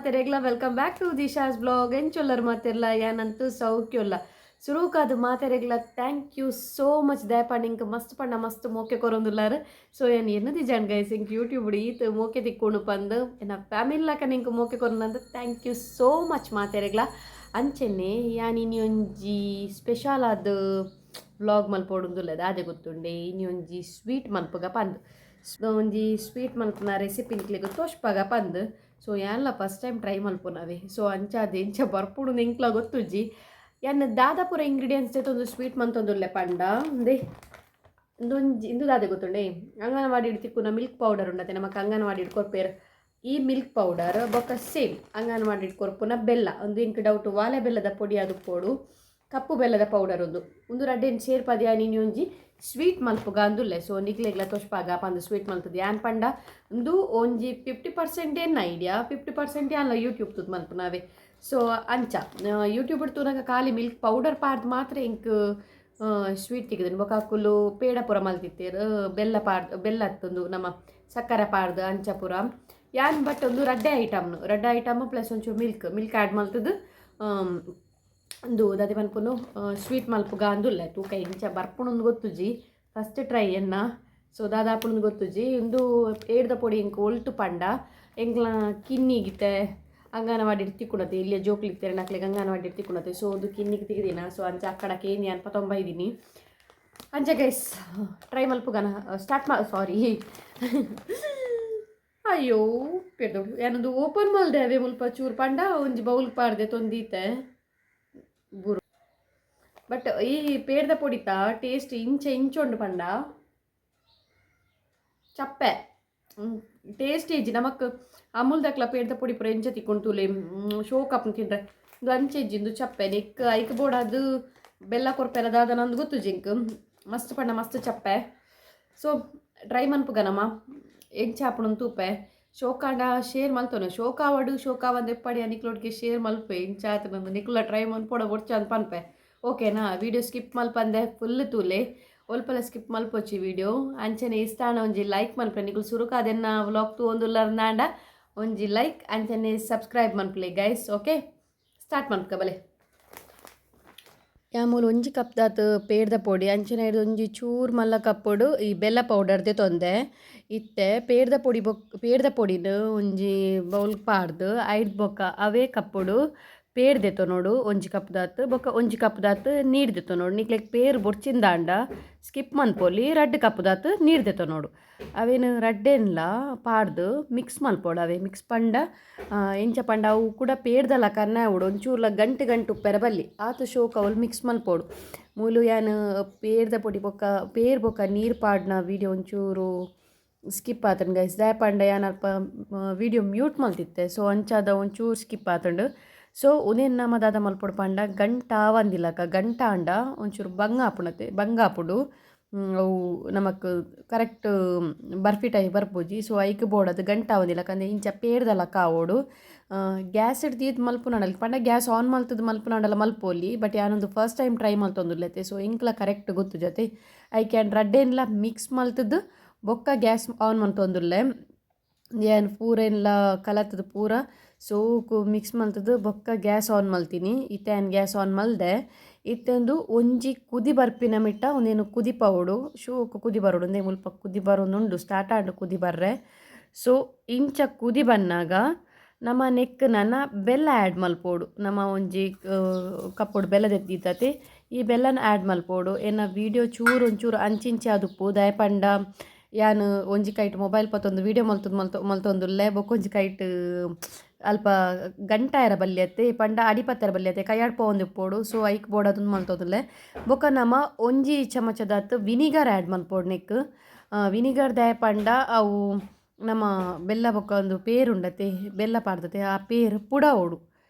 ಮಾತೆರೆಗ್ಲ welcome back to Disha's vlog. ಎಂಚೊಲ್ಲರ್ ಮಾತೆರ್ಲ? ಯಾನಂತೂ ಸೌಖ್ಯೊಲ್ಲ. ಸುರೂಕಾದ್ ಮಾತೆರೆಗ್ಲ thank you so much. ದಯಪಂಡ ಇಂಕ್ ಮಸ್ತ್ ಪಂಡ ಮಸ್ತ್ ಮೋಕೆ ಕೊರೊಂದುಲ್ಲಾರ್. ಸೊ ಏನ್ ಎನ್ನದಿಜಾಂಡ್ ಗೈಸ್, ಇಂಕ್ ಯೂಟ್ಯೂಬ್ ಈತ್ ಮೋಕೆ ತಿಕ್ಕೊಂಡು ಪಂದ್. ಎನ್ನ ಫ್ಯಾಮಿಲಿ ಲಾಕ ಇಂಕ್ ಮೋಕೆ ಕೊರೊಂದು, thank you so much ಮಾತೆರೆಗ್ಲ. ಅಂಚೆನೆ ಯಾನ್ ಇನಿ ಒಂಜಿ ಸ್ಪೆಷಲ್ ಆದ್ ವ್ಲಾಗ್ ಮಲ್ಪೊಡುಂದುಲ್ಲೆ. ದಾದೆ ಗೊತ್ತುಂಡೆ? ಇನಿ ಒಂಜಿ ಸ್ವೀಟ್ ಮಲ್ಪುಗ ಪಂದ್, ಒಂಜಿ ಸ್ವೀಟ್ ಮಲ್ಪುನ ರೆಸಿಪಿ ನಿಕ್ಲೆಗ್ ತೋಷ್ಪಾಗ ಪಂದ್. ಸೊ ಯಾನ್ಲ ಫಸ್ಟ್ ಟೈಮ್ ಟ್ರೈ ಮಲ್ಪುನವೆ. ಸೊ ಅಂಚಾದ್ ಎಂಚ ಬರ್ಪುಡು ಎಂಕ್ಲ ಗೊತ್ತುಜ್ಜಿ. ಯಾನ್ ದಾದ ಪೂರ ಇಂಗ್ರೀಡಿಯೆಂಟ್ಸ್ ದೆತ್ತೊಂದು ಸ್ವೀಟ್ ಮಂತೊಂದುಲ್ಲೆ ಪಂಡ, ಉಂದೆ ಇಂದೊಂಜಿ, ಇಂದು ದಾದೆ ಗೊತ್ತುಂಡೆ? ಅಂಗನವಾಡಿಡ್ ತಿಕ್ಕುನ ಮಿಲ್ಕ್ ಪೌಡರ್ ಉಂಡತೆ, ನಮಕ್ ಅಂಗನವಾಡಿಡ್ ಕೊರ್ಪೆರ್. ಈ ಮಿಲ್ಕ್ ಪೌಡರ್ ಬೊಕ್ಕ ಸೇಮ್ ಅಂಗನವಾಡಿಡ್ ಕೊರ್ಪುನ ಬೆಲ್ಲ. ಒಂದು ಇಂಕ್ ಡೌಟ್ ವಾಲೆ ಬೆಲ್ಲದ ಪೊಡಿ ಆದುಪ್ಪೊಡು, ಕಪ್ಪು ಬೆಲ್ಲದ ಪೌಡರ್. ಒಂದು ಉಂದು ರಡ್ಡೆನ್ ಸೇರ್ಪದ್ ಯಾನ್ ಇನಿ ಒಂಜಿ ಸ್ವೀಟ್ ಮಲ್ಪುಗ ಅಂದುಲ್ಲೆ. ಸೊ ನಿಕ್ಲೆಗ್ಲ ತೋಷ್ಪಾಗ ಪಂದ್ ಸ್ವೀಟ್ ಮಲ್ತದೆ ಯಾನ್ ಪಂಡ, ಉಂದು ಒಂಜಿ 50% ಎನ್ನ ಐಡಿಯಾ, 50% ಯಾನ್ಲ ಯೂಟ್ಯೂಬ್ ತೂದು ಮಲ್ಪುನವೆ. ಸೊ ಅಂಚ ಯೂಟ್ಯೂಬ್ ತೂನಗ ಖಾಲಿ ಮಿಲ್ಕ್ ಪೌಡರ್ ಪಾಡ್ದು ಮಾತ್ರ ಇಂಕ್ ಸ್ವೀಟ್ ತಿಕ್ಕುದು. ಬೊಕ್ಕ ಅಕುಲು ಪೇಡ ಪೂರ ಮಲ್ತಿತ್ತೆರ್, ಬೆಲ್ಲ ಪಾಡ್ದು, ಬೆಲ್ಲ ಅತ್ತೊಂದು ನಮ್ಮ ಸಕ್ಕರೆ ಪಾಡ್ದು ಅಂಚ ಪೂರ. ಯಾನ್ ಬಟ್ ಒಂದು ರಡ್ಡೆ ಐಟಮ್, ರಡ್ಡೆ ಐಟಮ್ ಪ್ಲಸ್ ಒಂಚೂರು ಮಿಲ್ಕ್ ಮಿಲ್ಕ್ ಆ್ಯಡ್ ಮಲ್ತದು ಉಂದು ದಾದೆ ಪನ್ಪುನು, ಸ್ವೀಟ್ ಮಲ್ಪುಗ ಅಂದುಲ್ಲೆ. ತೂಕ ಇಂಚ ಬರ್ಪುಂಡು ಗೊತ್ತುಜಿ, ಫಸ್ಟ್ ಟ್ರೈ ಎನ್ನ. ಸೊ ದಾದ ಆಪುಂಡು ಗೊತ್ತುಜಿ. ಉಂದು ಏಡ್ದ ಪೊಡಿ ಇಂಕ್ ಒಲ್ತು ಪಂಡ, ಎಂಕ್ಲ ಕಿನ್ನಿಗಿತ್ತೆ ಅಂಗನವಾಡಿ ತಿಕ್ಕುಣತೆ, ಇಲ್ಲಿ ಜೋಕ್ಲು ಇತ್ತೆರ್ ನಕ್ಲೆಗ್ ಅಂಗನವಾಡಿ ತಿಕ್ಕುಣತೆ. ಸೊ ಒಂದು ಕಿನ್ನಿಗೆ ತಿಕ್ಕಿದಿನ. ಸೊ ಅಂಚ ಅಕ್ಕಡಕ್ಕೆ ಏನು ಅನ್ಪ ತೊಂಬ ಇದ್ದೀನಿ. ಅಂಚ ಗೈಸ್, ಟ್ರೈ ಮಲ್ಪುಗನ ಸ್ಟಾರ್ಟ್ ಮಾ ಸಾರಿ, ಅಯ್ಯೋ ಪೆದ್ದು, ಯಾನೊಂದು ಓಪನ್ ಮಲ್ದೆ ಅವೇ ಮುಲ್ಪ ಚೂರು ಪಂಡ ಒಂಜಿ ಬೌಲ್ ಪಾಡ್ದೆ ತೊಂದೀತೆ ಬುರು. ಬಟ್ ಈ ಪೇರ್ದ ಪೊಡಿತ ಟೇಸ್ಟ್ ಇಂಚ ಇಂಚ ಉಂಡು ಪಂಡ ಚಪ್ಪೆ, ಟೇಸ್ಟ್ ಇಜ್ಜಿ. ನಮಕ್ ಅಮೂಲ್ ದಕ್ಲ ಪೇರ್ದ ಪೊಡಿ ಪೂರ ಎಂಚ ತಿಕ್ಕೊಂಡು ತೂಲೆ, ಶೋಕ್ ಅಪ್ನ ತಿಂಡ್ರೆ. ಇಂದು ಅಂಚೆ ಇಜ್ಜಿ, ಇಂದು ಚಪ್ಪೆ. ನೆಕ್ ಐಕ್ ಬೋಡಾದ್ ಬೆಲ್ಲ ಕೊರ್ಪೆರ ದಾದ ನಂದು ಗೊತ್ತುಜಿ ಇಂಕ್. ಮಸ್ತ್ ಪಂಡ ಮಸ್ತ್ ಚಪ್ಪೆ. ಸೊ ಟ್ರೈ ಮನ್ಪುಗ ನಮ್ಮ, ಎಂಚ ಆಪುಂಡು ತೂಪೆ. ಶೋಕಾಂಡ ಶೇರ್ ಮಲ್ತೊನೆ. ಶೋಕಾವಡು ಶೋಕಾವಂದ ಎಪ್ಪಡಿ ನಿಕ್ಲೊಟ್ಟಿಗೆ ಶೇರ್ ಮಲ್ಪೆ. ಇಂಚ ಆತು ನಂದು, ನಿಕ್ಲ ಟ್ರೈ ಮನ್ಪೊಡ ಬೊಡ್ಚ ಅಂತ ಪನ್ಪೆ. ಓಕೆನಾ? ವಿಡಿಯೋ ಸ್ಕಿಪ್ ಮಲ್ಪಂದೆ ಫುಲ್ ತೂಲೆ, ಒಲ್ಪಲ ಸ್ಕಿಪ್ ಮಲ್ಪೊಚ್ಚಿ ವಿಡಿಯೋ. ಅಂಚನೆ ಇಷ್ಟಾನ ಒಂಜಿ ಲೈಕ್ ಮಲ್ಪೆ. ನಿಕುಲು ಸುರುಕಾದೆನ್ನ ವ್ಲಾಗ್ ತೂವೊಂದುಲ್ಲರ್ನಾಂಡ ಒಂಜಿ ಲೈಕ್ ಅಂಚನೆ ಸಬ್ಸ್ಕ್ರೈಬ್ ಮನ್ಪುಲೆ ಗೈಸ್. ಓಕೆ, ಸ್ಟಾರ್ಟ್ ಮನ್ಪುಗ ಬಲೆ. ಯಾಮೂಲು ಒಂಜಿ ಕಪ್ ದಾತ್ ಪೇರ್ದ ಪೊಡಿ, ಅಂಚನೆ ಐಡ್ದ್ ಒಂಜಿ ಚೂರು ಮಲ್ಲ ಕಪ್ಪುಡು ಈ ಬೆಲ್ಲ ಪೌಡರ್ ದೆತೊಂದೆ. ಇತ್ತೆ ಪೇರ್ದ ಪೊಡಿ ಬೊಕ್ ಪೇರ್ದ ಪೊಡಿನ್ ಒಂಜಿ ಬೌಲ್ ಪಾಡ್ದು, ಐಡ್ದ್ ಬೊಕ್ಕ ಅವೇ ಕಪ್ಪುಡು ಪೇರ್ ದೆತೊನೊಡು ಒಂಜಿ ಕಪ್ ದಾತ್, ಬೊಕ್ಕ ಒಂಜಿ ಕಪ್ ದಾತ್ ನೀರು ದೆತೊನೊಡು. ನಿಕ್ಲೆಗ್ ಪೇರ್ ಬೊಡ್ಚಿಂದಾಂಡ ಸ್ಕಿಪ್ ಮನ್ಪೊಲಿ, ರಡ್ಡ್ ಕಪ್ ದಾತ್ ನೀರು ದೆತೊನೊಡು. ಅವೇನು ರಡ್ಡೆನ್ಲ ಪಾಡ್ದು ಮಿಕ್ಸ್ ಮಲ್ಪೊಡು. ಅವೆ ಮಿಕ್ಸ್ ಪಂಡ ಎಂಚ ಪಂಡ, ಅವು ಕೂಡ ಪೇರ್ದ ಕನ್ನ ಆವೊಡು, ಒಂಚೂರ್ಲ ಗಂಟು ಗಂಟು ಉಪ್ಪೆರೆ ಬಲ್ಲಿ, ಆತ್ ಶೋಕ್ ಅವ್ಲು ಮಿಕ್ಸ್ ಮಲ್ಪೊಡು. ಮೂಲು ಯಾನ್ ಪೇರ್ದ ಪೊಡಿ ಬೊಕ್ಕ ಪೇರ್ ಬೊಕ್ಕ ನೀರು ಪಾಡ್ನ ವೀಡಿಯೋ ಒಂಚೂರು ಸ್ಕಿಪ್ ಆತುಂಡು ಗೈಸ್. ದಾಯೆ ಪಂಡ ಯಾನ್ ಅಲ್ಪ ವೀಡಿಯೋ ಮ್ಯೂಟ್ ಮಲ್ತಿತ್ತೆ. ಸೊ ಅಂಚಾದ ಒಂಚೂರು ಸ್ಕಿಪ್ ಆತುಂಡು. ಸೊ ಉಂದೆನ್ ನಮ ದಾದ ಮಲ್ಪೊಡು ಪಂಡ, ಗಂಟ ಆವಂದಿಲಕ, ಗಂಟ ಆಂಡ ಒಂಚೂರು ಬಂಗ ಆಪುಂಡತೆ, ಬಂಗ ಆಪುಂಡು. ಅವು ನಮಕ್ ಕರೆಕ್ಟ್ ಬರ್ಫಿ ಟೈಪ್ ಬರ್ಪುಜಿ. ಸೊ ಐಕ್ ಬೋಡಾದ್ ಗಂಟ ಆವಂದಿಲಕ, ಅಂದ್ರೆ ಇಂಚ ಪೇರ್ದ ಲೆಕ್ಕ ಆವೊಡು. ಗ್ಯಾಸ್ ದೀದ್ ಮಲ್ಪುನಾಂಡಲ ಪಂಡ ಗ್ಯಾಸ್ ಆನ್ ಮಲ್ತುದು ಮಲ್ಪುನಾಂಡಲ ಮಲ್ಪೊಲಿ. ಬಟ್ ಯಾನೊಂದು ಫಸ್ಟ್ ಟೈಮ್ ಟ್ರೈ ಮಲ್ತೊಂದುಲ್ಲೆತೆ. ಸೊ ಎಂಕ್ಲ ಕರೆಕ್ಟ್ ಗೊತ್ತುಜತೆ. ಐಕ್ ಯಾನ್ ರಡ್ಡೆನ್ಲ ಮಿಕ್ಸ್ ಮಲ್ತುದು ಬೊಕ್ಕ ಗ್ಯಾಸ್ ಆನ್ ಮಲ್ತೊಂದುಲ್ಲೆ. ಯಾನ್ ಪೂರೆನ್ಲ ಕಲತುದು ಪೂರ ಸೋಕು ಮಿಕ್ಸ್ ಮಲ್ತುದು ಬೊಕ್ಕ ಗ್ಯಾಸ್ ಆನ್ ಮಲ್ತೀನಿ. ಇತ್ತೆ ಯಾನ್ ಗ್ಯಾಸ್ ಆನ್ ಮಲ್ದೆ. ಇತ್ತೆ ಉಂದು ಒಂಜಿ ಕುದಿ ಬರ್ಪಿನ ಮಿಟ್ಟ ಉಂದೆನ್ ಕುದಿಪಾವೊಡು. ಶೋಕು ಕುದಿ ಬರೊಡು. ಉಂದೆ ಮುಲ್ಪ ಕುದಿ ಬರೊಂದುಂಡು, ಸ್ಟಾರ್ಟ್ ಆಂಡ್ ಕುದಿ ಬರ್ರೆ. ಸೊ ಇಂಚ ಕುದಿ ಬನ್ನಗ ನಮ ನೆಕ್ಕ್ ನನ ಬೆಲ್ಲ ಆ್ಯಡ್ ಮಲ್ಪೊಡು. ನಮ ಒಂಜಿ ಕಪ್ಪುಡು ಬೆಲ್ಲ ದೆತ್ತಿತ್ತತೆ, ಈ ಬೆಲ್ಲನ ಆ್ಯಡ್ ಮಲ್ಪೊಡು. ಎನ್ನ ವೀಡಿಯೋ ಚೂರು ಒಂಚೂರು ಅಂಚಿಂಚಿ ಆದುಪ್ಪು. ದಾಯೆ ಪಂಡ ಯಾನ್ ಒಂಜಿ ಕೈಟ್ ಮೊಬೈಲ್ ಪತ್ತೊಂದು ವೀಡಿಯೋ ಮಲ್ತೊಂದು ಮಲ್ತೊಂದುಲ್ಲೆ, ಬೊಕ್ಕ ಒಂಜಿ ಕೈಟ್ ಅಲ್ಪ ಗಂಟಾಯರ ಬಲ್ಲಿ ಅತ್ತೆ, ಪಂಡ ಅಡಿಪತ್ತೆರ ಬಲ್ಲಿ ಅತ್ತೆ, ಕೈಯಾಡ್ ಪೋವೊಂದಿಪ್ಪೊಡು. ಸೊ ಐಕ್ ಬೋಡಾದ್ ಮಲ್ತೊಂದುಲ್ಲೆ. ಬೊಕ್ಕ ನಮ ಒಂಜಿ ಚಮಚದಾತ್ ವಿನಿಗರ್ ಆ್ಯಡ್ ಮಲ್ಪೊಡು ನೆಕ್ಕ್. ವಿನಿಗರ್ ದಾಯೆ ಪಂಡ, ಅವು ನಮ್ಮ ಬೆಲ್ಲ ಬೊಕ್ಕ ಒಂದು ಪೇರು ಉಂಡತೆ, ಬೆಲ್ಲ ಪಾಡ್ದತೆ, ಆ ಪೇರು ಪುಡಾವೊಡು.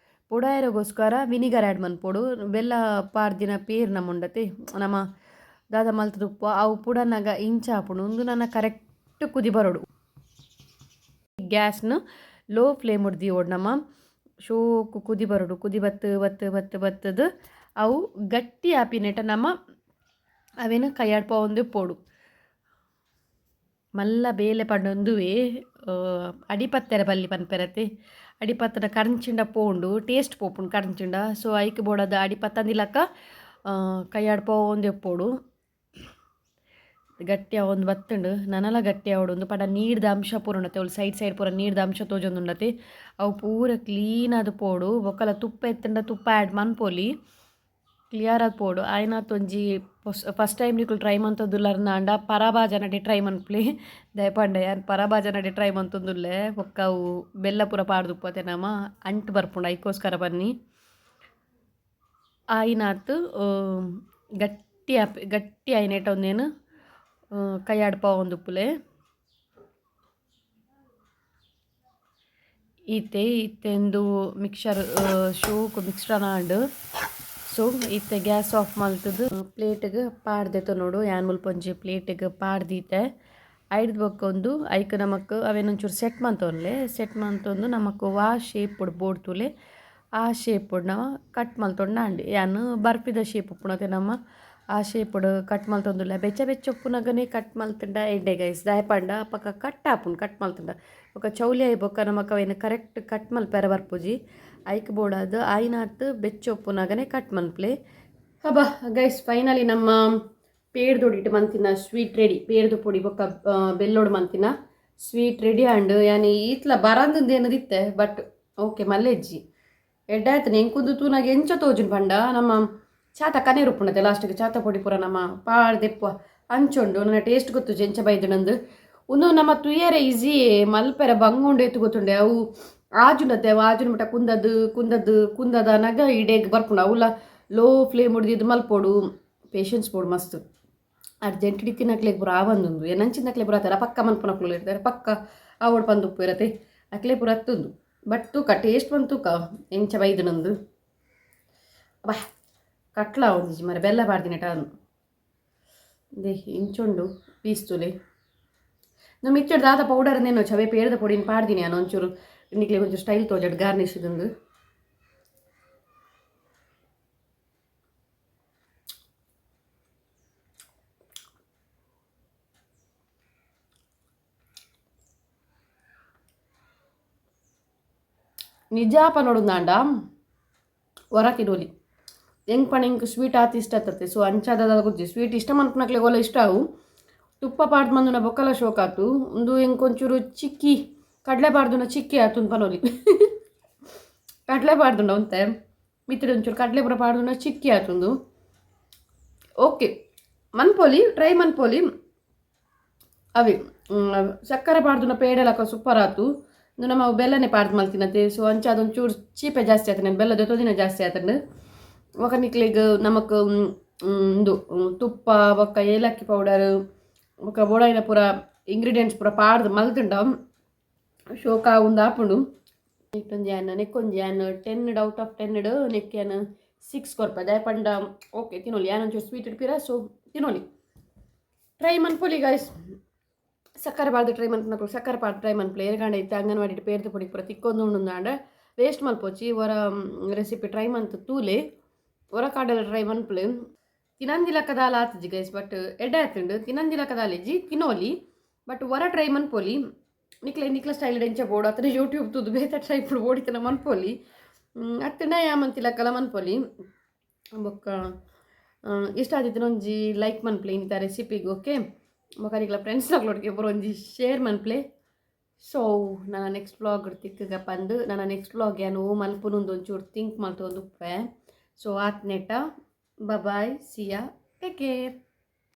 ಪುಡಾಯೆರೆಗೋಸ್ಕರ ವಿನಿಗರ್ ಆ್ಯಡ್ ಮನ್ಪೊಡು. ಬೆಲ್ಲ ಪಾಡ್ದಿನ ಪೇರು ನಮ್ಮ ಉಂಡತೆ, ನಮ ದಾದ ಮಲ್ತುದುಪ್ಪು, ಅವು ಪುಡನಗ ಇಂಚ ಆಪುಂಡು. ಉಂದು ನನ ಕರೆಕ್ಟ್ ಕುದಿ ಬರೊಡು. ಗ್ಯಾಸ್ನ ಲೋ ಫ್ಲೇಮ್ ದೀವೊಡು ನಮ. ಶೋಕು ಕುದಿ ಬರೊಡು. ಕುದಿ ಬತ್ತು ಬತ್ತು ಬತ್ತು ಬತ್ತದು ಅವು ಗಟ್ಟಿ ಆಪಿನೆಟ ನಮ ಅವೇನು ಕೈಯಾಡ್ ಪೋವೊಂದು ಇಪ್ಪೊಡು. ಮಲ್ಲ ಬೇಲೆ ಪಂಡ ಉಂದುವೇ, ಅಡಿಪತ್ತೆರೆ ಬಲ್ಲಿ ಪನ್ಪೆರತೆ. ಅಡಿಪತ್ತದ ಕರಂಚಿಂಡ ಪೋಂಡು ಟೇಸ್ಟ್ ಪೋಪುಂಡು ಕರಂಚಿಂಡ. ಸೊ ಐಕ್ ಬೋಡದ ಅಡಿಪತ್ತಂದಿಲಕ್ಕ ಕೈಯಾಡ್ ಪೋವೊಂದು ಎಪ್ಪೋಡು ಗಟ್ಟಿ ಒಂದು ಬತ್ತುಂಡು ನನಲ ಗಟ್ಟಿ ಆವೊಡು ಪಂಡ ನೀರ್ದ ಅಂಶ ಪೂರ ಉಂಡತೆ ಅವ್ಲು ಸೈಡ್ ಸೈಡ್ ಪೂರ ನೀರ್ದ ಅಂಶ ತೋಜೊಂದುಂಡತೆ ಅವು ಪೂರ ಕ್ಲೀನ್ ಆದ್ ಪೋಡು. ಬೊಕ್ಕಲ ತುಪ್ಪ ಎತ್ತುಂಡ ತುಪ್ಪ ಆ್ಯಡ್ ಮನ್ಪೊಲಿ ಕ್ಲಿಯರ್ ಆದ್ ಪೋಡು. ಆಯ್ನಾತ್ ಒಂಜಿ ಫಸ್ಟ್ ಟೈಮ್ ನಿಕುಲು ಟ್ರೈ ಮಂತೊಂದುಲ್ಲರ್ಂದಾಂಡ ಪರಬಾಜನಡೆ ಟ್ರೈ ಮನ್ಪುಲೆ ದಯಪಂಡ ಯಾನ್ ಪರಬಾಜನಡೆ ಟ್ರೈ ಮಂತೊಂದುಲ್ಲೆ. ಬೊಕ್ಕ ಅವು ಬೆಲ್ಲ ಪೂರ ಪಾಡ್ದುಪ್ಪತೆ ನಮ ಅಂಟು ಬರ್ಪುಂಡು ಐಕೋಸ್ಕರ ಬನ್ನಿ. ಆಯಿನಾತ್ ಗಟ್ಟಿ ಗಟ್ಟಿ ಆಯಿನೇಟ ಒಂದೇನು ಕೈಯಾಡ್ ಪಾವೊಂದುಪ್ಪುಲೆ. ಇತ್ತೆ ಇತ್ತೆಂದು ಮಿಕ್ಸರ್ ಶೋಕು ಮಿಕ್ಸ್ರನ ಆಂಡ್. ಸೊ ಇತ್ತೆ ಗ್ಯಾಸ್ ಆಫ್ ಮಲ್ತುದು ಪ್ಲೇಟ್ಗ್ ಪಾಡ್ದೆತ ನೋಡು ಯಾನ್ ಮುಲ್ಪ ಒಂಜಿ ಪ್ಲೇಟ್ಗ್ ಪಾಡ್ದೀತೆ. ಐಡ್ದ್ ಬೊಕ್ಕ ಒಂದು ಐಕ್ ನಮಕ್ ಅವೆನ್ ಒಂಚೂರು ಸೆಟ್ ಮಂತೊನ್ಲೆ ಸೆಟ್ ಮಂತೊಂದು ನಮಕ್ ವಾ ಶೇಪ್ ಬೋಡ್ತುಲೆ ಆ ಶೇಪ್ ನಮ ಕಟ್ ಮಲ್ತೊಂಡ ಆಂಡ್. ಯಾನ್ ಬರ್ಪಿದ ಶೇಪ್ ಉಪ್ಪುನತೆ ನಮ ಆ ಶೇಪ್ ಕಟ್ ಮಲ್ತೊಂದುಲ್ಲೆ. ಬೆಚ್ಚ ಬೆಚ್ಚ ಉಪ್ಪುನಗನೆ ಕಟ್ ಮಲ್ತುಂಡ ಎಡ್ಡೆ ಗೈಸ್ ದಾಯೆ ಪಂಡ ಪಕ್ಕ ಕಟ್ ಆಪುಂಡು ಕಟ್ ಮಲ್ತುಂಡ. ಬೊಕ್ಕ ಚೌಲಿ ಆಯಿ ಬೊಕ್ಕ ನಮಕ್ ಅವೆನ್ ಕರೆಕ್ಟ್ ಕಟ್ ಮಲ್ಪೆರೆ ಬರ್ಪುಜಿ. ಐಕ್ ಬೋಡಾದ್ ಆಯಿನಾತ್ ಬೆಚ್ಚ ಉಪ್ಪುನಗನೆ ಕಟ್ ಮನ್ಪುಲೆ. ಅಬ್ಬಾ ಗೈಸ್ ಫೈನಲಿ ನಮ್ಮ ಪೇರ್ದೊಡಿಟ್ ಮಂತಿನ ಸ್ವೀಟ್ ರೆಡಿ. ಪೇರ್ದ ಪೊಡಿ ಬೊಕ್ಕ ಬೆಲ್ಲೋಡು ಮಂತಿನ ಸ್ವೀಟ್ ರೆಡಿ ಆಂಡ್. ಯಾನ್ ಈತ್ಲ ಬರಂದುಂದು ಬಟ್ ಓಕೆ ಮಲ್ಲೆಜ್ಜಿ ಎಡ್ಡೆ ಆಯ್ತು. ಎಂಕುಂದು ತೂನಾಗ ಎಂಚ ತೋಜುಂಡು ಪಂಡ ನಮ್ಮ ಚಾತ ಕನೇರು ಉಪ್ಪುಂಡತೆ ಲಾಸ್ಟಿಗೆ ಚಾತ ಪೊಡಿ ಪೂರ ನಮ್ಮ ಪಾಡ್ದೆಪ್ಪುವ ಅಂಚುಂಡು. ನನ್ನ ಟೇಸ್ಟ್ ಗೊತ್ತುಜಿ ಎಂಚ ಬೈದುಂಡು. ಉಂದು ನಮ್ಮ ತುಯ್ಯರೆ ಈಸಿ ಮಲ್ಪೆರೆ ಬಂಗುಂಡು ಏತ್ ಗೊತ್ತುಂಡೆ ಅವು ಆಜುಂಡತೆ ಅವು ಆಜುನ ಮಟ್ಟ ಕುಂದದು ಕುಂದದು ಕುಂದದನಾಗ ಇಡೇಗ್ ಬರ್ಪುಂಡು. ಅವುಲ ಲೋ ಫ್ಲೇಮ್ ಹೊಡ್ದಿದ್ದು ಮಲ್ಪೊಡು ಪೇಷನ್ಸ್ ಬೋಡು ಮಸ್ತ್. ಅರ್ಜೆಂಟ್ ಇತ್ತಿನಕ್ಲೆಗ್ ಪೂರ ಆವಂದುಂದು ಎನ್ನಂಚಿನಕ್ಲೆ ಪೂರ ಆತರ ಪಕ್ಕ ಮನ್ಪುನಕ್ಲು ಇರ್ತಾರೆ ಪಕ್ಕ ಆವೊಡು ಪಂದ್ ಉಪ್ಪು ಇರತ್ತೆ ಅಕ್ಲೆ ಪೂರ ಅತ್ತುಂದು. ಬಟ್ ತೂಕ ಟೇಸ್ಟ್ ಬಂದು ತೂಕ ಎಂಚ ಬೈದುಂಡು. ಬಾ ಕಟ್ಲ ಒಂಜಿ ಮರೆ ಬೆಲ್ಲ ಪಾಡ್ದಿನೆಟ they ಇಂಚುಂಡು ಪೀಸ್ ತೂಲೆ. ನಮ್ಮ ಇಚ್ಚಡ್ ದಾದ ಪೌಡರ್ ನೇನು ಚವೆ ಪೇರ್ದ ಪೊಡಿನ ಪಾಡ್ದಿನಿ ಯಾನ್ ಒಂಚೂರು ನಿಕ್ಲೆಗ್ ಒಂಚೂರು ಸ್ಟೈಲ್ ತೋಜಡ್ ಗಾರ್ನಿಶ್ ದಂದು. ನಿಜ ಪನೊಡುಂದಾಂಡ ಒರ ತಿನೊಲಿ ಎಂಕ್ ಪಂಡ ಎಂಕ್ ಸ್ವೀಟ್ ಆತ್ ಇಷ್ಟ ಆತತೆ. ಸೊ ಅಂಚಾದ ಗೊಜ್ಜಿ ಸ್ವೀಟ್ ಇಷ್ಟ ಮನ್ಪುನಕ್ಲೆಗ್ ಓಲ ಇಷ್ಟ ಅವು. ತುಪ್ಪ ಪಾಡ್ದ್ ಮಂದುನ ಬೊಕ್ಕಲ ಶೋಕ್ ಆತು. ಉಂದು ಎಂಕ್ ಒಂಚೂರು ಚಿಕ್ಕಿ ಕಡಲೆ ಪಾಡ್ದುನ ಚಿಕ್ಕಿ ಆತುಂದು ಪನೊಲಿ. ಕಡಲೆ ಪಾಡ್ದುಂಡ ಒಂತೆ ಮಿತ್ತ್ ಒಂಚೂರು ಕಡಲೆ ಪೂರ ಪಾಡ್ದುಂಡ ಚಿಕ್ಕಿ ಆತುಂದು. Okay ಮನ್ಪೊಲಿ try ಮನ್ಪೊಲಿ. ಅವೆ ಸಕ್ಕರೆ ಪಾಡ್ದುನ ಪೇಡಲಕ ಸೂಪರ್ ಆತು. ಉಂದು ನಮ್ಮ ಬೆಲ್ಲನೆ ಪಾಡ್ದು ಮಲ್ತಿನತೆ. ಸೊ ಅಂಚ ಅದೊಂಚೂರು ಚೀಪೆ ಜಾಸ್ತಿ ಆತಂಡ್ ಬೆಲ್ಲ ದೆತ್ತೊಂದಿನ ಜಾಸ್ತಿ ಆತಂಡ್. ಬೊಕ ನಿಕ್ಲೆಗ್ ನಮಕ್ ಉಂದು ತುಪ್ಪ ಬೊಕ್ಕ ಏಲಕ್ಕಿ ಪೌಡರ್ ಬೊಕ್ಕ ಬೋಡಾಯಿನ ಪೂರ ಇಂಗ್ರೀಡಿಯೆಂಟ್ಸ್ ಪೂರ ಪಾಡ್ದು ಮಲ್ತುಂಡ ಶೋಕ ಉಂದು ಆಪುಂಡು. ನೆಕ್ಕೊಂಜಿ ಯಾನ್ ನೆಕ್ಕೊಂಜಿ ಯಾನ್ 10 ಔಟ್ ಆಫ್ 10 ನೆಕ್ ಯಾನ್ 6 ಕೊರ್ಪೆ. ದಾಯೆ ಪಂಡ ಓಕೆ ತಿನೊಲಿ ಯಾನ್ ಒಂಚೂರು ಸ್ವೀಟ್ ಇಡ್ಪಿರ ಸೊ ತಿನೊಲಿ ಟ್ರೈ ಮನ್ಪೊಲಿ ಗೈಸ್. ಸಕ್ಕರೆ ಪಾಡ್ದು ಟ್ರೈ ಮನ್ಪುನಕುಲು ಸಕ್ಕರೆ ಪಾಡ್ದು ಟ್ರೈ ಮನ್ಪುಲೆ. ಏರ್ಗಾಂಡ ಇತ್ತೆ ಅಂಗನವಾಡಿ ಪೇರ್ದ ಪೊಡಿ ಪೂರ ತಿಕ್ಕೊಂದು ಉಂಡುಂದಾಂಡ ವೇಸ್ಟ್ ಮಲ್ಪೊಚಿ ಒರ ರೆಸಿಪಿ ಟ್ರೈ ಮಂತ್ ತೂಲೆ ಒರ ಕಾಡಲ ಟ್ರೈ ಮನ್ಪುಲೆ. ತಿನಂದಿಲಕ್ಕ ದಾಲ ಆತುಜಿ ಗೈಸ್ ಬಟ್ ಎಡ್ಡೆ ಆತುಂಡು. ತಿನಂದಿಲಕ್ಕ ದಾಲಿಜಿ ತಿನೊಲಿ ಬಟ್ ಒರ ಟ್ರೈ ಮನ್ಪೊಲಿ. ನಿಕ್ಲೆ ನಿಕ್ಲ ಸ್ಟೈಲ್ ಎಂಚ ಬೋಡು ಅತ್ತಂಡ ಯೂಟ್ಯೂಬ್ ತೂದು ಬೇತೆ ಟ್ರೈ ಬೋಡಿತನ ಮನ್ಪೊಲಿ. ಅತ್ತಂಡ ಯಾಮಂತಿಲಕ್ಕಲ ಮನ್ಪೊಲಿ. ಬೊಕ್ಕ ಇಷ್ಟ ಆದಿತ್ತಿನ ಒಂಜಿ ಲೈಕ್ ಮನ್ಪುಲೆ ಇಂಥ ರೆಸಿಪಿಗ್ ಓಕೆ. ಬೊಕ್ಕ ನಿಕ್ಲ ಫ್ರೆಂಡ್ಸ್ ನಕ್ಲೊಟ್ಟಿಗೆ ಪೂರ ಒಂಜಿ ಶೇರ್ ಮನ್ಪುಲೆ. ಸೊ ನನ್ನ ನೆಕ್ಸ್ಟ್ ವ್ಲಾಗ್ ತಿಕ್ಕಗ ಪಂದ್ ನನ್ನ ನೆಕ್ಸ್ಟ್ ವ್ಲಾಗ್ ಯಾನ್ ಓ ಮನ್ಪುನು ಒಂಚೂರು ಥಿಂಕ್ ಮಲ್ತೊಂದು ಉಪ್ಪೆ. ಸೊ ಆತ್ನೆಟ bye see ya take care.